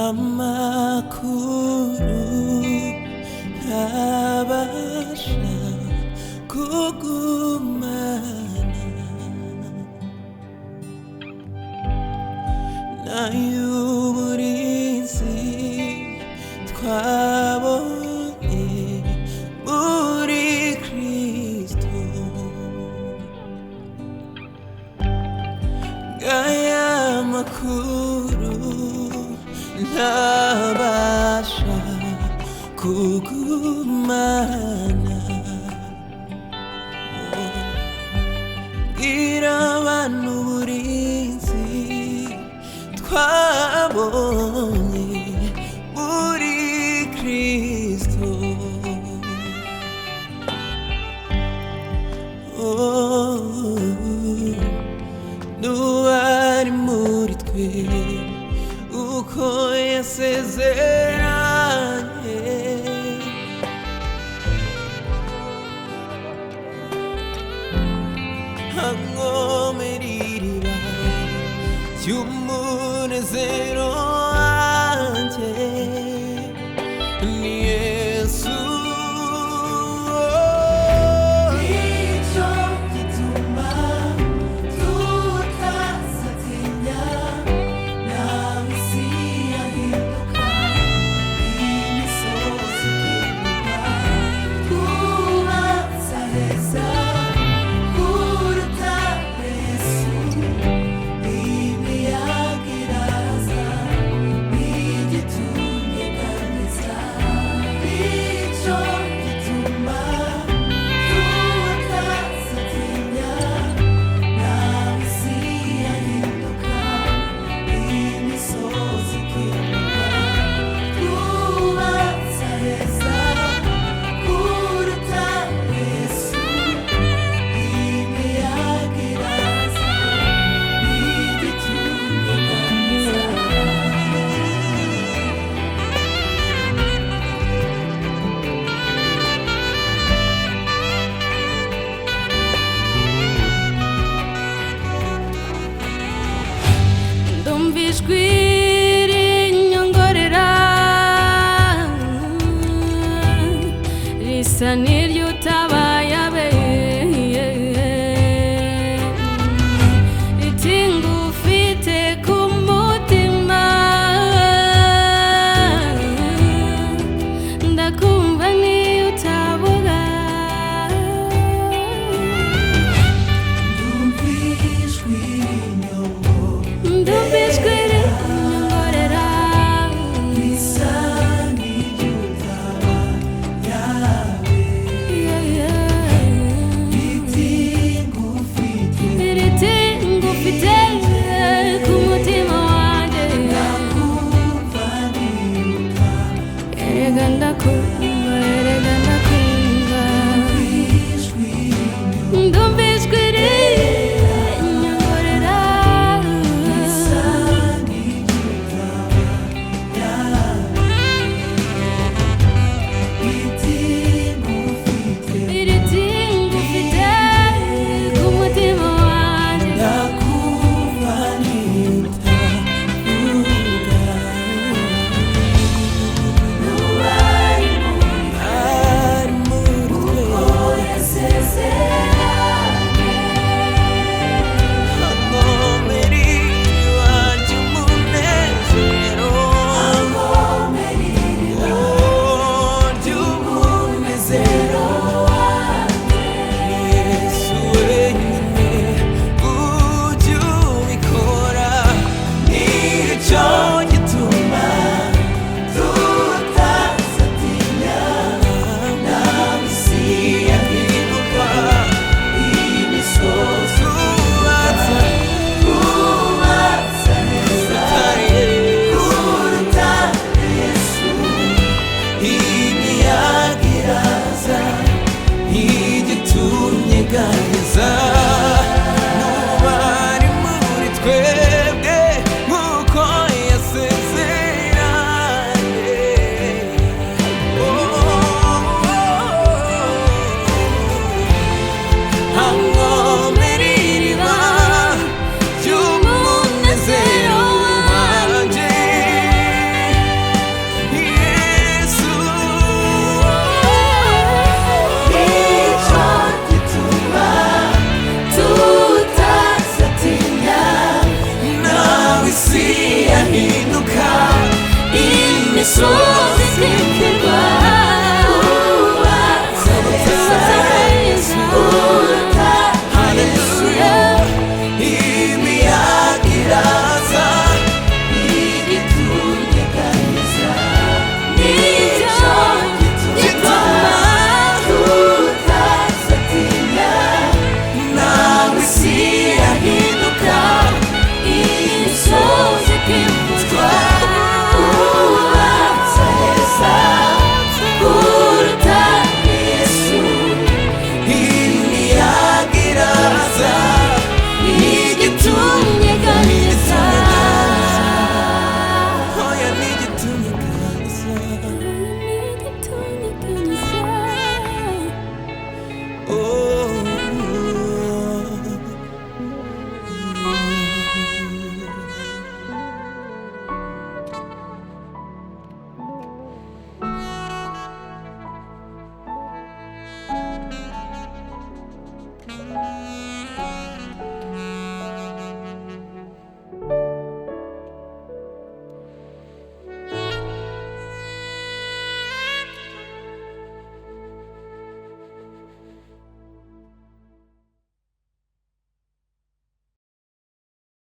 Amakuru ntabasha kugumana n'ay'uburinzi twabonye muri Kristo. Ngaya makuru ntabasha kugumana. Bwira abantu uburinzi twabonye muri Kristo. Oh, n'uwari muri twe uko yasezeranye. Angomeririra cy'umunezero wanjye ni Yesu. Nicyo gituma tutazatinya, nawe isi yahinduka, imisozi ikimuka, twubatse aheza kuruta Yesu, imiyaga iraza ntigitunyeganyeza. Nicyo gituma tutazatinya, nawe isi yahinduka, imisozi ikimuka, twubatse aheza kuruta Yesu, imiyaga iraza ntigitunyeganyeza. Ndumva ijwi rinyongorera risa n'iry'utabaye abe, riti ngufite ku mutima, ndakumva niyo utavuga. Ndumva ijwi rinyongorera, Ndumva ijwi rinyongorera. Misozi.